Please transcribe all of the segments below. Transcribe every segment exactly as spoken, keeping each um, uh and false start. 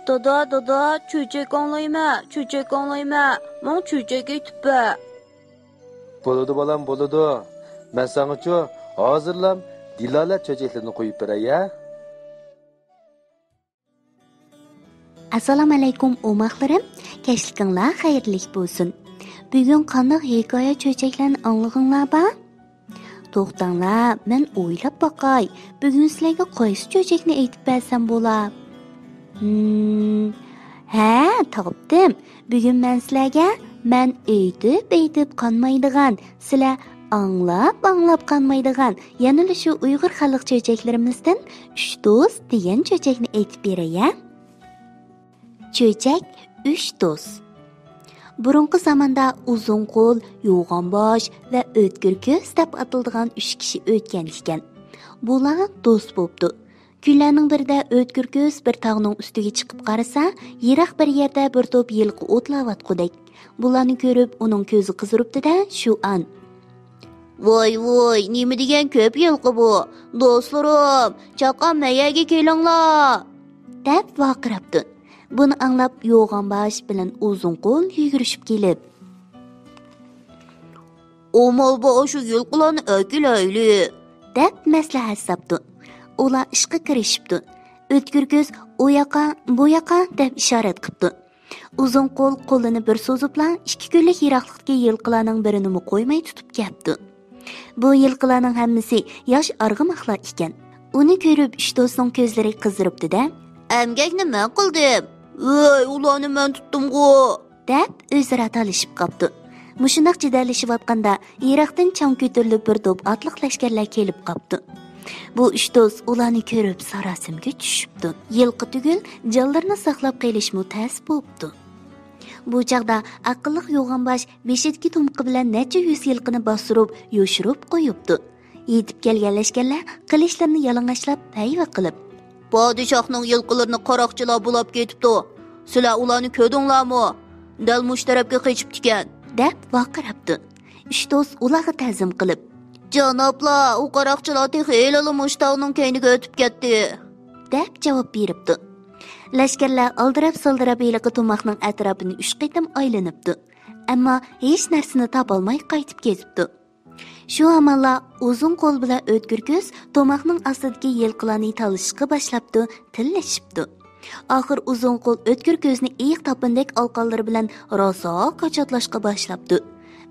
دادا، دادا، چۆچەك ئاڭلايمەن، چۆچەك ئاڭلايمەن، ماڭا چۆچەك ئېيتىپ بەر. بولىدۇ بالام، بولىدۇ. مەن ساڭىچۇ ھازىرلا دىلالەت چۆچەكلىرىنى قويۇپ بېرەي ھە. ئەسسالامۇئەلەيكۇم ئوماقلىرىم، كەچلىكىڭلار خەيرلىك بولسۇن. بۈگۈن قانداق ھېكايە چۆچەكلەرنى ئاڭلىغىڭلار بار؟ توختاڭلار، مەن ئويلاپ باقاي، بۈگۈن سىلەرگە قايسى چۆچەكنى ئېيتىپ بەرسەم بولا؟ ھىم، ھە، تاپتىم. بۈگۈن مەن سىلەرگە مەن ئېيتىپ-ئېيتىپ قانمايدىغان، سىلەر ئاڭلاپ-ئاڭلاپ قانمايدىغان، يەنىلا شۇ ئۇيغۇر خەلق چۆچەكلىرىمىزدىن ئۈچ دوست دېگەن چۆچەكنى ئېيتىپ بېرەي ھە. چۆچەك ئۈچ دوست. بۇرۇنقى زاماندا ئۇزۇن قول، يوغان باش ۋە ئۆتكۈر كۆز دەپ ئاتىلىدىغان ئۈچ كىشى ئۆتكەن ئىكەن. بۇلار دوست بوپتۇ. كۈنلەرنىڭ بىرىدە ئۆتكۈر كۆز بىر تاغنىڭ ئۈستىگە چىقىپ قارىسا، يىراق بىر يەردە بىر توپ يىلقى ئوتلاۋاتقۇدەك. بۇلارنى كۆرۈپ، ئۇنىڭ كۆزى قىزىرىپتۇ-دە، شۇ ئان، «ۋاي، ۋاي، نېمە دېگەن كۆپ يىلقى بۇ! دوستلىرىم، چاققان مەيەگە كېلىڭلار!» دەپ ۋارقىراپتۇ. بۇنى ئاڭلاپ، يوغان باش بىلەن ئۇزۇن قول يۈگۈرۈشۈپ كېلىپ، «ئامال بار، شۇ يىلقىلارنى ئەكېلەيلى!» دەپ مەسلىھەت ساپتۇ. ئۇلار ئىشقا كىرىشىپتۇ. ئۆتكۈر كۆز ئۇ ياققا، بۇ ياققا دەپ ئىشارەت قىپتۇ. ئۇزۇن قول قولىنى بىر سوزۇپلا، ئىككى كۈنلۈك يىراقلىقتىكى يىلقىلارنىڭ بىرىنىمۇ قويماي تۇتۇپ كەپتۇ. بۇ يىلقىلارنىڭ ھەممىسى ياش ئارغىماقلار ئىكەن. ئۇنى كۆرۈپ، ئۈچ دوستنىڭ كۆزلىرى قىزىرىپتۇ-دە، «ئەمگەكنى مەن قىلدىم. ۋەي، ئۇلارنى مەن تۇتتۇمغۇ!» دەپ ئۆزئارا تالىشىپ قاپتۇ. مۇشۇنداق جېدەللىشىۋاتقاندا، يىراقتىن چاڭ كۆتۈرۈلۈپ بىر توپ ئاتلىق لەشكەرلەر كېلىپ قاپتۇ. بۇ ئۈچ دوست ئۇلارنى كۆرۈپ ساراسىمىگە چۈشۈپتۇ. يىلقى تۈگۈل، جانلىرىنى ساقلاپ قېلىشمۇ تەس بوپتۇ. بۇ چاغدا ئەقىللىق يوغان باش بېشىدىكى تۇمىقى بىلەن نەچچە يۈز يىلقىنى باستۇرۇپ، يوشۇرۇپ قويۇپتۇ. يېتىپ كەلگەن لەشكەرلەر قىلىچلىرىنى يالىڭاچلاپ پەيۋە قىلىپ، «پادىشاھنىڭ يىلقىلىرىنى قاراقچىلار بۇلاپ كېتىپتۇ. سىلەر ئۇلارنى كۆردۈڭلارمۇ؟ دەل مۇشۇ تەرەپكە قېچىپتىكەن.» دەپ ۋارقىراپتۇ. ئۈچ دوست ئۇلارغا تەزىم قىلىپ، «جانابلار، ئۇ قاراقچىلار تېخى ھېلىلا مۇشۇ تاغنىڭ كەينىگە ئۆتۈپ كەتتى.» دەپ جاۋاب بېرىپتۇ. لەشكەرلەر ئالدىراپ-سالدىراپ ھېلىقى تۇماقنىڭ ئەتراپىنى ئۈچ قېتىم ئايلىنىپتۇ. ئەمما ھېچ نەرسىنى تاپالماي قايتىپ كېتىپتۇ. شۇ ھامانلا ئۇزۇن قول بىلەن ئۆتكۈر كۆز تۇماقنىڭ ئاستىدىكى يىلقىلارنى تالىشىشقا باشلاپتۇ، تىللىشىپتۇ. ئاخىر ئۇزۇن قول ئۆتكۈر كۆزنى ئېيىق تاپىنىدەك ئالىقانلىرى بىلەن راسا كاچاتلاشقا باشلاپتۇ.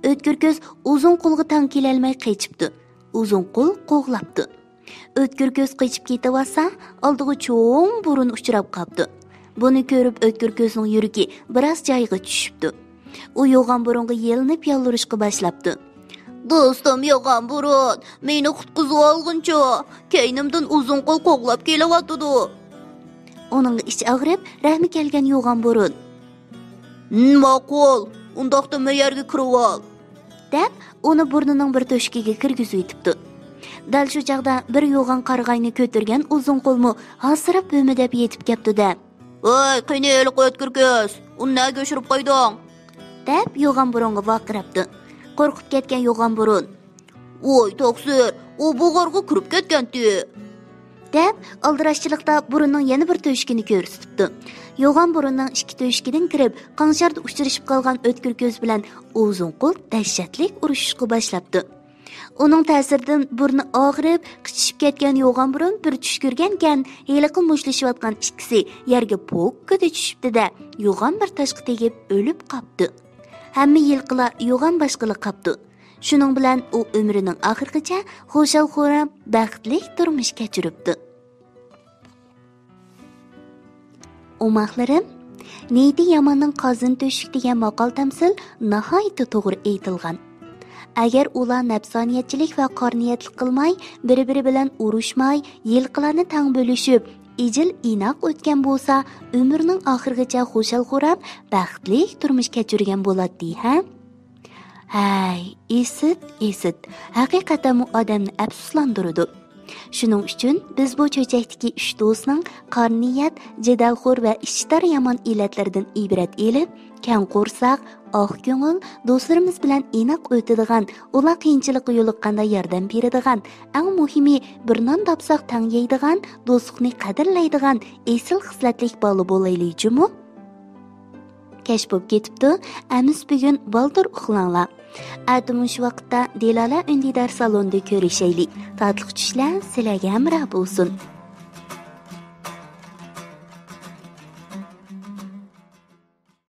ئۆتكۈر كۆز ئۇزۇن قولغا تەڭ كېلەلمەي قېچىپتۇ. ئۇزۇن قول قوغلاپتۇ. ئۆتكۈر كۆز قېچىپ كېتىۋاتسا، ئالدىغا چوڭ بۇرۇن ئۇچراپ قاپتۇ. بۇنى كۆرۈپ، ئۆتكۈر كۆزنىڭ يۈرىكى بىراز جايغا چۈشۈپتۇ. ئۇ يوغان بۇرۇنغا يېلىنىپ يالۋۇرۇشقا باشلاپتۇ. «دوستۇم يوغان بۇرۇن، مېنى قۇتقۇزۇۋالغىنچۇ! كەينىمدىن ئۇزۇن قول قوغلاپ كېلىۋاتىدۇ.» ئۇنىڭغا ئىچى ئاغرىپ، رەھمى كەلگەن يوغان بۇرۇن، «ھىم، ماقۇل، ئۇنداقتا مەيەرگە كىرىۋال.» دەپ، ئۇنى بۇرنىنىڭ بىر تۆشۈكىگە كىرگۈزۈۋېتىپتۇ. دەل شۇ چاغدا بىر يوغان قارىغاينى كۆتۈرگەن ئۇزۇن قولمۇ ھاسىراپ ھۆمۈدەپ يېتىپ كەپتۇ-دە، «ھەي، قېنى ھېلىقى ئۆتكۈر كۆز، ئۇنى نەگە ئۆچۈرۈپ قويدۇڭ؟» دەپ يوغان بۇرۇنغا ۋارقىراپتۇ. قورقۇپ كەتكەن يوغان بۇرۇن، «ۋاي تەقسىر، ئۇ بۇ غارغا كىرىپ كەتكەنتى.» دەپ، ئالدىراشچىلىقتا بۇرۇننىڭ يەنە بىر تۆشۈكىنى كۆرسىتىپتۇ. يوغان بۇرۇننىڭ ئىككى تۆشۈكىدىن كىرىپ، قاڭشاردا ئۇچرىشىپ قالغان ئۆتكۈر كۆز بىلەن ئۇزۇن قول دەھشەتلىك ئۇرۇشۇشقا باشلاپتۇ. ئۇنىڭ تەسىرىدىن بۇرنى ئاغرىپ، قىچىشىپ كەتكەن يوغان بۇرۇن بىر چۈش كۆرگەنكەن، ھېلىقى مۇشتلىشىۋاتقان ئىككىسى يەرگە پوككىدە چۈشۈپتۇ-دە، يوغان بىر تاشقا تېگىپ ئۆلۈپ قاپتۇ. ھەممە يىلقىلار يوغان باشقىلا قاپتۇ. شۇنىڭ بىلەن ئۇ ئۆمرىنىڭ ئاخىرىغىچە خۇشال-خۇرام، بەختلىك تۇرمۇش كەچۈرۈپتۇ. ئوماقلىرىم، نىيىتى ياماننىڭ قازىنى تۆشۈك دېگەن ماقال-تەمسىل ناھايىتى توغرا ئېيتىلغان. ئەگەر ئۇلار نەپسانىيەتچىلىك ۋە قارا نىيەتلىك قىلماي، بىر-بىرى بىلەن ئۇرۇشماي، يىلقىلارنى تەڭ بۆلۈشۈپ، ئىجىل-ئىناق ئۆتكەن بولسا، ئۆمرىنىڭ ئاخىرىغىچە خۇشال-خۇرام، بەختلىك تۇرمۇش كەچۈرگەن بولاتتى، ھە؟ ھەي، ئىسىت، ئىسىت، ھەقىقەتەنمۇ ئادەمنى ئەپسۇسلاندۇرىدۇ. شۇنىڭ ئۈچۈن بىز بۇ چۆچەكتىكى ئۈچ دوستنىڭ قارا نىيەت، جېدەلخور ۋە ئىچى تار يامان ئىللەتلىرىدىن ئىبرەت ئېلىپ، كەڭ قورساق، ئاق كۆڭۈل، دوستلىرىمىز بىلەن ئىناق ئۆتىدىغان، ئۇلار قىيىنچىلىققا يولۇققاندا ياردەم بېرىدىغان، ئەڭ مۇھىمى، بىر نان تاپساق تەڭ يەيدىغان، دوستلۇقنى قەدىرلەيدىغان ئېسىل خىسلەتلىك بالا بولايلى جۇمۇ. كەچ بولۇپ كېتىپتۇ، ئەمىسە بۈگۈن بالدۇر ئۇخلاڭلار. ئەتە مۇشۇ ۋاقىتتا دىلالە ئۈندىدار سالونىدا كۆرۈشەيلى. تاتلىق چۈشلەر سىلەرگە ھەمراھ بولسۇن.